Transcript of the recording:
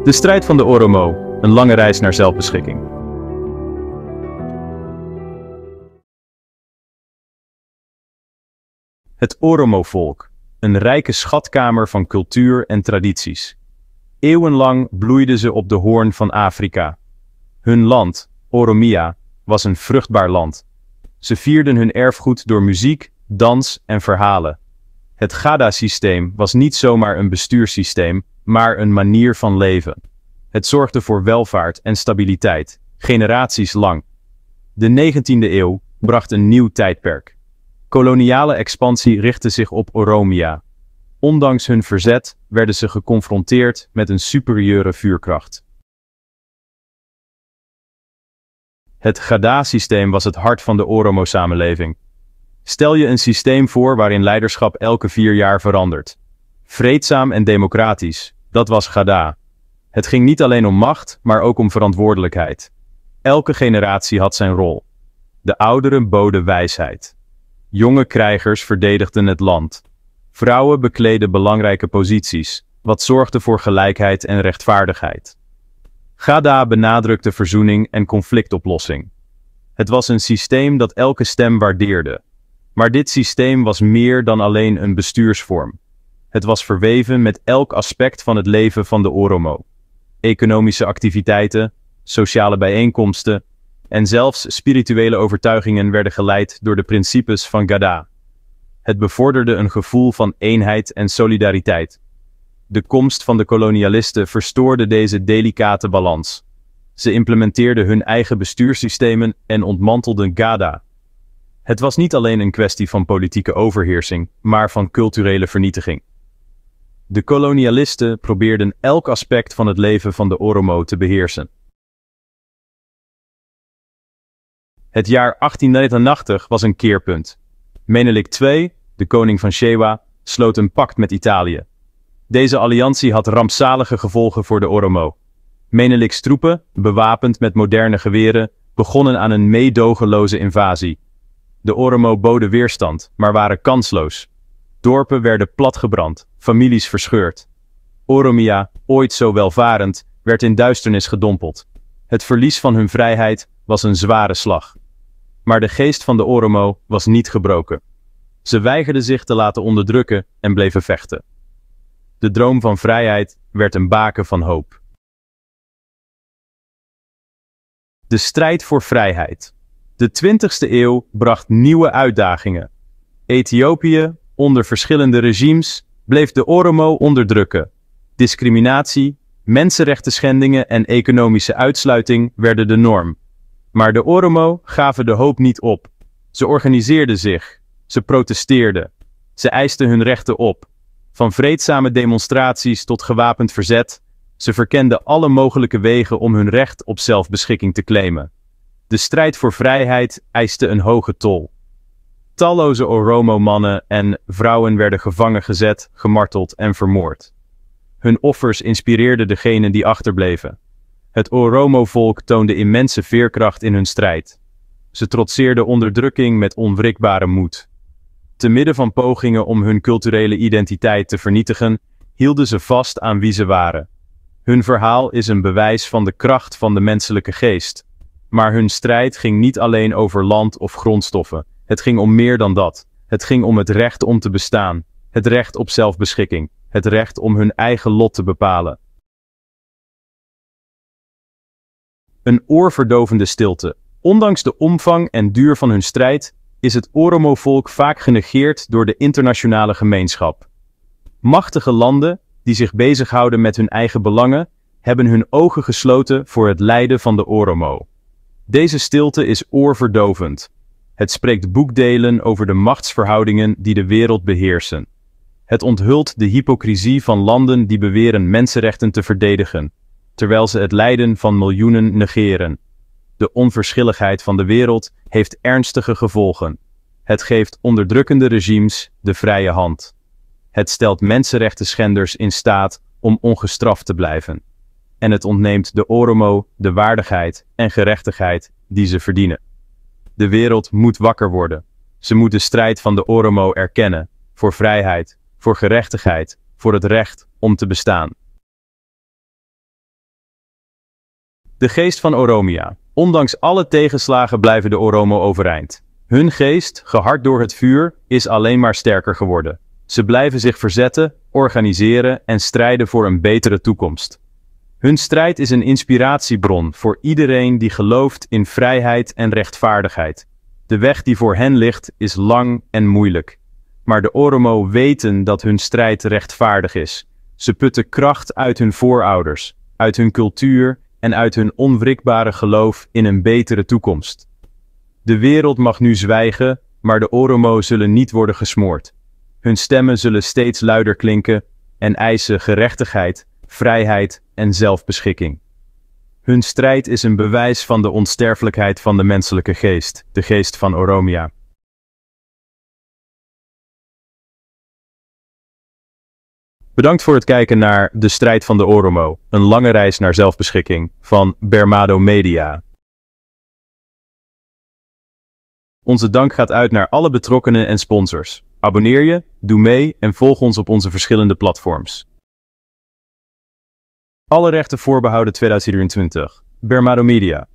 De strijd van de Oromo, een lange reis naar zelfbeschikking. Het Oromo-volk, een rijke schatkamer van cultuur en tradities. Eeuwenlang bloeiden ze op de hoorn van Afrika. Hun land, Oromia, was een vruchtbaar land. Ze vierden hun erfgoed door muziek, dans en verhalen. Het Gada-systeem was niet zomaar een bestuurssysteem, maar een manier van leven. Het zorgde voor welvaart en stabiliteit, generaties lang. De 19e eeuw bracht een nieuw tijdperk. Koloniale expansie richtte zich op Oromia. Ondanks hun verzet werden ze geconfronteerd met een superieure vuurkracht. Het Gada-systeem was het hart van de Oromo-samenleving. Stel je een systeem voor waarin leiderschap elke 4 jaar verandert. Vreedzaam en democratisch, dat was Gada. Het ging niet alleen om macht, maar ook om verantwoordelijkheid. Elke generatie had zijn rol. De ouderen boden wijsheid. Jonge krijgers verdedigden het land. Vrouwen bekleden belangrijke posities, wat zorgde voor gelijkheid en rechtvaardigheid. Gada benadrukte verzoening en conflictoplossing. Het was een systeem dat elke stem waardeerde. Maar dit systeem was meer dan alleen een bestuursvorm. Het was verweven met elk aspect van het leven van de Oromo. Economische activiteiten, sociale bijeenkomsten en zelfs spirituele overtuigingen werden geleid door de principes van Gada. Het bevorderde een gevoel van eenheid en solidariteit. De komst van de kolonialisten verstoorde deze delicate balans. Ze implementeerden hun eigen bestuurssystemen en ontmantelden Gada. Het was niet alleen een kwestie van politieke overheersing, maar van culturele vernietiging. De kolonialisten probeerden elk aspect van het leven van de Oromo te beheersen. Het jaar 1889 was een keerpunt. Menelik II, de koning van Shewa, sloot een pact met Italië. Deze alliantie had rampzalige gevolgen voor de Oromo. Menelik's troepen, bewapend met moderne geweren, begonnen aan een meedogenloze invasie. De Oromo boden weerstand, maar waren kansloos. Dorpen werden platgebrand, families verscheurd. Oromia, ooit zo welvarend, werd in duisternis gedompeld. Het verlies van hun vrijheid was een zware slag. Maar de geest van de Oromo was niet gebroken. Ze weigerden zich te laten onderdrukken en bleven vechten. De droom van vrijheid werd een baken van hoop. De strijd voor vrijheid. De 20e eeuw bracht nieuwe uitdagingen. Ethiopië, onder verschillende regimes, bleef de Oromo onderdrukken. Discriminatie, mensenrechtenschendingen en economische uitsluiting werden de norm. Maar de Oromo gaven de hoop niet op. Ze organiseerden zich. Ze protesteerden. Ze eisten hun rechten op. Van vreedzame demonstraties tot gewapend verzet. Ze verkenden alle mogelijke wegen om hun recht op zelfbeschikking te claimen. De strijd voor vrijheid eiste een hoge tol. Talloze Oromo-mannen en vrouwen werden gevangen gezet, gemarteld en vermoord. Hun offers inspireerden degenen die achterbleven. Het Oromo-volk toonde immense veerkracht in hun strijd. Ze trotseerden onderdrukking met onwrikbare moed. Te midden van pogingen om hun culturele identiteit te vernietigen, hielden ze vast aan wie ze waren. Hun verhaal is een bewijs van de kracht van de menselijke geest. Maar hun strijd ging niet alleen over land of grondstoffen. Het ging om meer dan dat. Het ging om het recht om te bestaan. Het recht op zelfbeschikking. Het recht om hun eigen lot te bepalen. Een oorverdovende stilte. Ondanks de omvang en duur van hun strijd, is het Oromo-volk vaak genegeerd door de internationale gemeenschap. Machtige landen, die zich bezighouden met hun eigen belangen, hebben hun ogen gesloten voor het lijden van de Oromo. Deze stilte is oorverdovend. Het spreekt boekdelen over de machtsverhoudingen die de wereld beheersen. Het onthult de hypocrisie van landen die beweren mensenrechten te verdedigen, terwijl ze het lijden van miljoenen negeren. De onverschilligheid van de wereld heeft ernstige gevolgen. Het geeft onderdrukkende regimes de vrije hand. Het stelt mensenrechtenschenders in staat om ongestraft te blijven. En het ontneemt de Oromo de waardigheid en gerechtigheid die ze verdienen. De wereld moet wakker worden. Ze moet de strijd van de Oromo erkennen, voor vrijheid, voor gerechtigheid, voor het recht om te bestaan. De geest van Oromia. Ondanks alle tegenslagen blijven de Oromo overeind. Hun geest, gehard door het vuur, is alleen maar sterker geworden. Ze blijven zich verzetten, organiseren en strijden voor een betere toekomst. Hun strijd is een inspiratiebron voor iedereen die gelooft in vrijheid en rechtvaardigheid. De weg die voor hen ligt is lang en moeilijk. Maar de Oromo weten dat hun strijd rechtvaardig is. Ze putten kracht uit hun voorouders, uit hun cultuur en uit hun onwrikbare geloof in een betere toekomst. De wereld mag nu zwijgen, maar de Oromo zullen niet worden gesmoord. Hun stemmen zullen steeds luider klinken en eisen gerechtigheid, vrijheid en zelfbeschikking. Hun strijd is een bewijs van de onsterfelijkheid van de menselijke geest, de geest van Oromia. Bedankt voor het kijken naar De Strijd van de Oromo, een lange reis naar zelfbeschikking van Bermado Media. Onze dank gaat uit naar alle betrokkenen en sponsors. Abonneer je, doe mee en volg ons op onze verschillende platforms. Alle rechten voorbehouden 2023. Bermado Media.